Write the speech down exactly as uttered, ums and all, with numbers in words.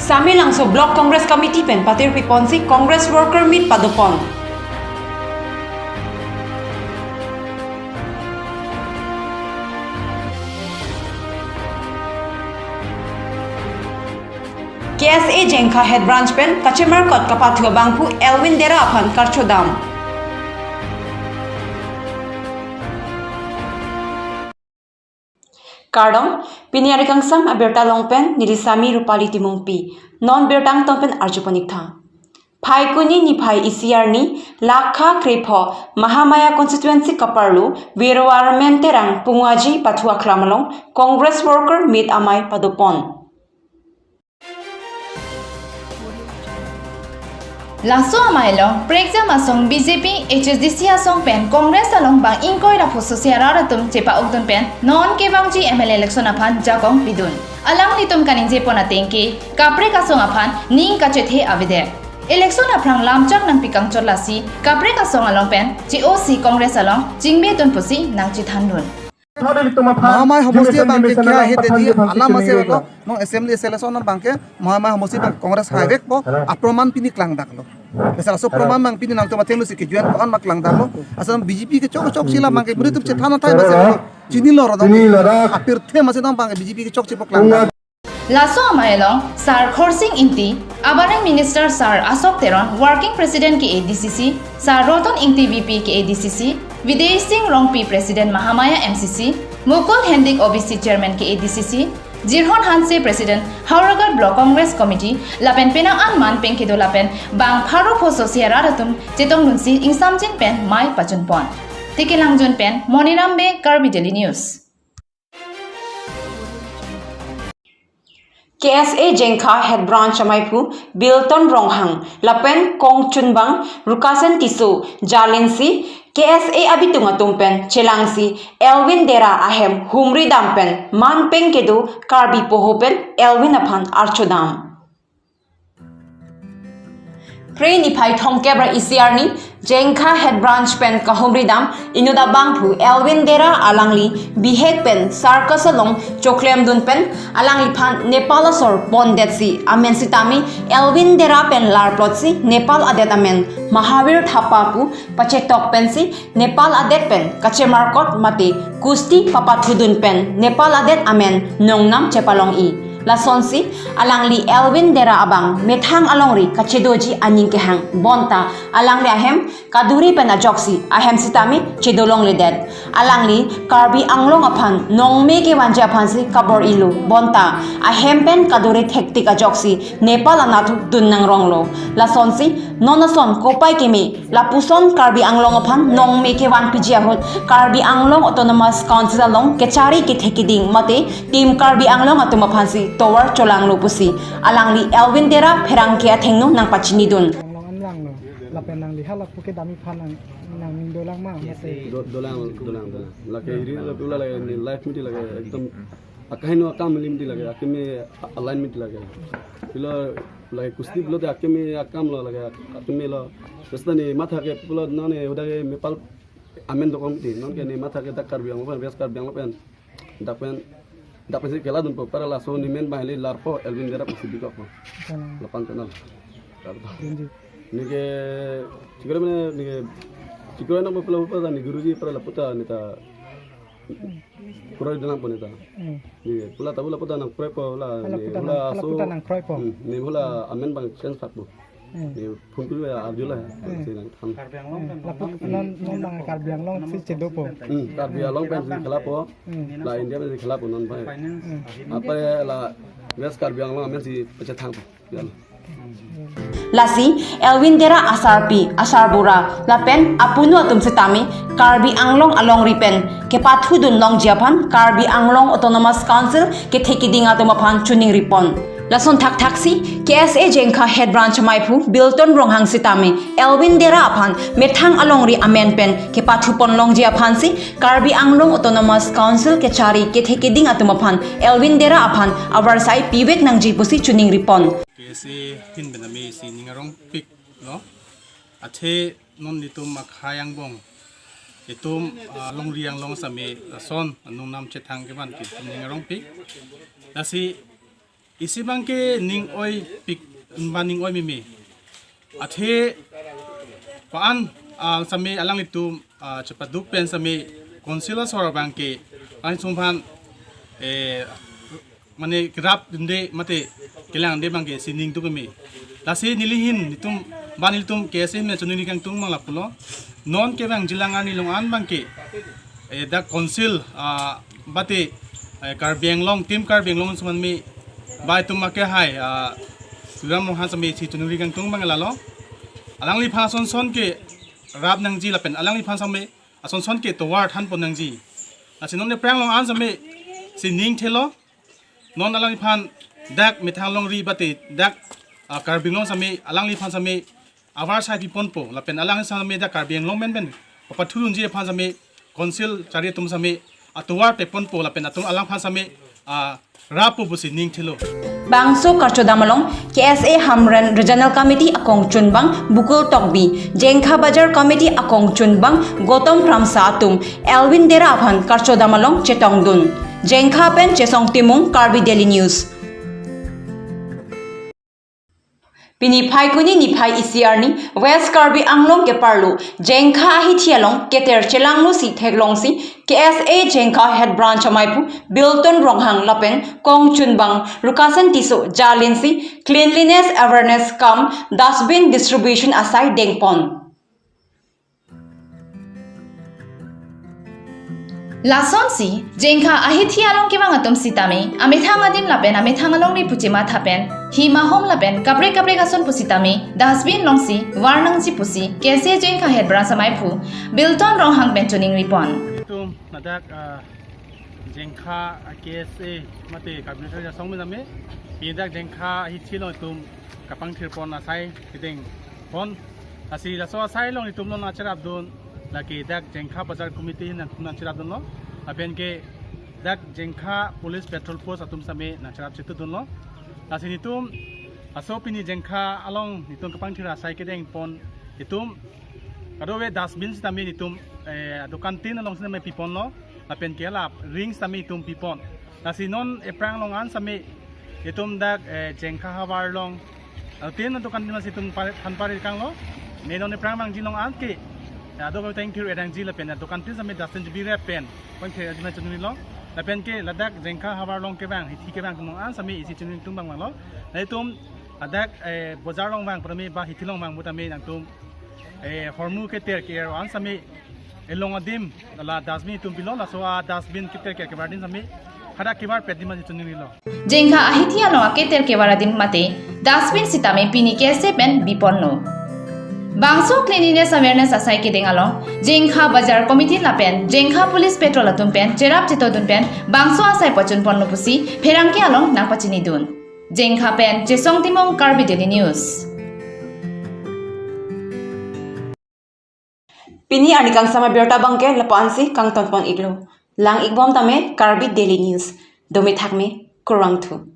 Samelangso Block Congress Committee pen patirpi ponsi Congress Worker Meet padopon. K S A Jengkha Head Branch pen kachemarkot kapathu abangphu Elwin Dera aphan karchodam. Kardom, pini ari kangsam abirta along pen neli Sami Rupali Timungpi, non birta angton pen arjuponik tha. Phaikuni niphai isi arni, Lakha krepho Mahamaya constituency kaparlo Veruarmen Terang Pungaji pathu aklam along Congress Worker Meet amei padopon. Laso amei along prekjam asong B J P, H S D C asong pen Congress along bang ingkoi ra phososi arat atum chepa-okdun pen non kevangji M L A election aphan jakong pidun. Alanglitum kaningjepon ateng ke kaprek asong aphan ning kachethe avedet. Election aphrang lamchak nangpi kangchot lasi kaprek asong along pen che-osi Congress along chingbedun pusi nangchethandun. Mahamaya homosti abangke kya hete di alam ase lo, non assembly selection non abangke Mahamaya homosti abang Congress haivekpo, aproman pini klangdaklo. Laso aproman abang pini nangtum athengno si kejuan ko-an ma klangdaklo. Asal B J P kechok kechok sila abangke beri tum chethan athai mase lo. Chinilo rodong. Apirthe mase dong abangke B J P kechokchepo klangdak. Laso amei along Sar Khorsing Ingti, Abareng Minister Sar Ashok Teron, Working President K A D C C, Sar Roton Ingti V P K A D C C, Videsh Sing Rongpi President Mahamaya M C C, Mukul Hendik O B C Chairman K A D C C, Jirhon Hanse President Howraghat Block Congress Committee, lapen penang an man pen kedo lapen bang pharo phososi arat atum chetongdunsi ingsamjin pen mei pachunpon. Tikelangjun pen Moniram Bey, Karbi Daily News. K S A Jengkha Head Branch ameiphu Bilton Ronghang lapen kongchunbang Rukasen Tisso jalinsi K S A abitung atum pen chelangsi Elwin Dera ahem humridam pen man pen kedo Karbi poho pen Elwin aphan archodam. Phre niphai thomkep ra isi arni Jengkha Head Branch pen kahumridam inut abangphu Elwin Dera alangli bihek pen circus along choklemdun pen alangliphan Nepal asor pondetsi amen sitame Elwin Dera pen larplotsi Nepal adet amen Mahavir Thapa pu pachetok pensi Nepal adet pen kachemarkot mate kusti papathudun pen Nepal adet amen nongnam chepalong-i. Lasonsi alangli Elwin Dera abang methang alongri kachedoji aning kehang bonta alangli ahem kaduri pen ajoksi ahem sitame chedolongledet. Alangli Karbi Anglong aphan nongme kevanji aphansi kabor-ilo bonta ahem pen kaduri thektik ajoksi Nepal anatthu dun nangronglo. Lasonsi non ason kopai keme lapuson Karbi Anglong aphan nongme kevanpiji ahut Karbi Anglong Autonomous Council along kechari kethe keding mate Team Karbi Anglong atum aphansi tovar cholanglo pusi alangli Elwin Dera pherangke athengno nangpachinidun. Anglong anlanglo. Lapen nangli hala puke dami phan nang nangning dolang ma mate. Do-, dolang, dolang, dolang. Lake iri la pula lake ni life miti lake ekdom akaheno akam limdi lake, akeme alignment lake. Pula lake kusti pulote akeme akam lo lake, akeme lo. Besta ni matha ke pulo nane udah ke Nepal amen dokong miti. Non ke ni matha ke dak Karbi Anglong pen, West Karbi Anglong pen. Dak pen, dak pensi keladunpo, para laso ni men bang ili larpo, Elwin Dera pusi bikokpo. Lapan channel. Larpo. Neke chikore mene neke chikore nang pula pula ni guruji para laputa neta. Kroidunpo neta. Hmm. Ni pula ta pula puta nangkroipo la, ni pula aso. Puta nangkroipo. Hmm, ni pula amen bang change thakpo. Hmm. Ni phone tu ya arjula. Hmm. Si nangthan. Hmm. Laput non non nang Karbi Anglong si chedopo. Hmm, Karbi Anglong pensi khelapo. Hmm. La India pensi khelapo non bang. Hmm. Apa la West Karbi Anglong amensi pachethangpo. Lasi Elwin Dera asarpi, asarbura lapen apunu atum sitame Karbi Anglong alongri pen kepathudun longji aphan Karbi Anglong Autonomous Council kethe keding atum aphan chuning ripon. Lason thakthaksi K S A Jengkha Head Branch ameiphu Bilton Ronghang sitame Elwin Dera aphan methang alongri amen pen kepathupon longji aphansi Karbi Anglong Autonomous Council kechari kethe keding atum aphan Elwin Dera aphan avarsai pivek nangji pusi chuning ripon. K S A ahin benami si ning arongpiklo. Athe non netum akhai angbong, itum, ah, longri anglong sitame ason anung nam chethang kevan ke ning arongpik. Lasi Isi abangke ning-oipik, ba ning-oi meme. Athe pa-an, ah, same alanglitum, ah, chepaduk pen same council asor abangke angsung aphan, eh, mane kerap dunde mate kelang dunde abangke si ning duk meme. Lasi nelihin netum, ba nelitum K S A ahin chiningri kangtung abang lapulo. Non kevang jilang arni along an abangke, eh, dak council, ah, mate, eh, Karbi Anglong, Team Karbi Anglong suman me, ba itum ake hai, ah, Tuliram Ronghang same si chiningri kangtung abang lalo. Alangliphan ason son kerap nangji lapen alangliphan same ason son ke tovar thanpon nangji. Lasi non aphrang along an same si ning thelo. Non alangliphan dak methang longri mate dak, ah, Karbi Anglong same alangliphan same avar sai piponpo lapen alang same dak Karbi Anglong pen pen papathurunji aphan same council chari atum same atovar peponpo lapen atum alangphan same, ah, rappo pusi ning thelo. Bangso karchodam along K S A Hamren Regional Committee akongchunbang Bukul Tokbi, Jengkha Bazar Committee akongchunbang Gautam Kramsa atum Elwin Dera aphan karchodam along chetongdun. Jengkha pen Chesong Timung, Karbi Daily News. Pini Phaikuni niphai isi arni West Karbi Anglong keparlo Jengkha ahithi along keter chelanglo si theklongsi K S A Jengkha Head Branch amaiphu Bilton Ronghang lapen kongchunbang Rukasen Tisso jalinsi cleanliness awareness cum dustbin distribution asai dengpon. Lasonsi Jengkha ahithi along kevang atum sitame amethang adim lapen amethang alongri puchima thapen hima hom lapen kaprek kaprek ason pusitame dustbin alongsi var nangji pusi K S A Jengkha Head Branch amaiphu Bilton Ronghang pen chiningripon. Itum ladak, ah, Jengkha, ah, K S A mate Karbi Anglong Song same pini dak Jengkha ahithi along itum kapangthirpon asai kedengpon. Lasi laso asai along itum non nangcherapdun, lake dak Jengkha Bazar Committee ahin nang nangcherapdunlo. Lapen ke dak Jengkha Police Patrol Post atum same nangcherap chetudunlo. Lasi netum laso pini Jengkha along netum kapangthir asai kedengpon itum kadokave dustbin sitame netum, eh, dokan tin along sitame piponlo. Lapen ke la ring sitame itum pipon. Lasi non aphrang along an same itum dak, eh, Jengkha havar along, eh, tin dokan tin si itum pare, than pare kanglo. Ne non aphrang abang ji along an ke, eh, ado koteng thir edang ji lapen, eh, dokan tin same dustbin jibi rep pen pon the ajina chinilo. Lapen ke ladak Jengkha havar along kevang, hithi kevang along an same isi chiningtung abang lo. Nangtum ladak, eh, bazar along vang putame ba hithi along vang putame nangtum, eh, hormu keter ke-er an same elong adim la dustbin itum pilo, laso a dustbin keter ke kevar adim same hadak kevar pet adim aji chiningrilo. Jengkha ahithi along aketer kevar adim mate dustbin sitame pini K S A pen biponlo. Bangso cleanliness awareness asai kedeng along Jengkha Bazar Committee lapen Jengkha Police Patrol atum pen cherap chetodun pen bangso asai pachunponlo pusi pherangke along nangpachinidun. Jengkha pen Chesong Timung, Karbi Daily News. Pini arni kangsam abirta abangke lapu-ansi kangtonpon iklo. Lang ikbom tame Karbi Daily News. Dome thakme, kurvangthu.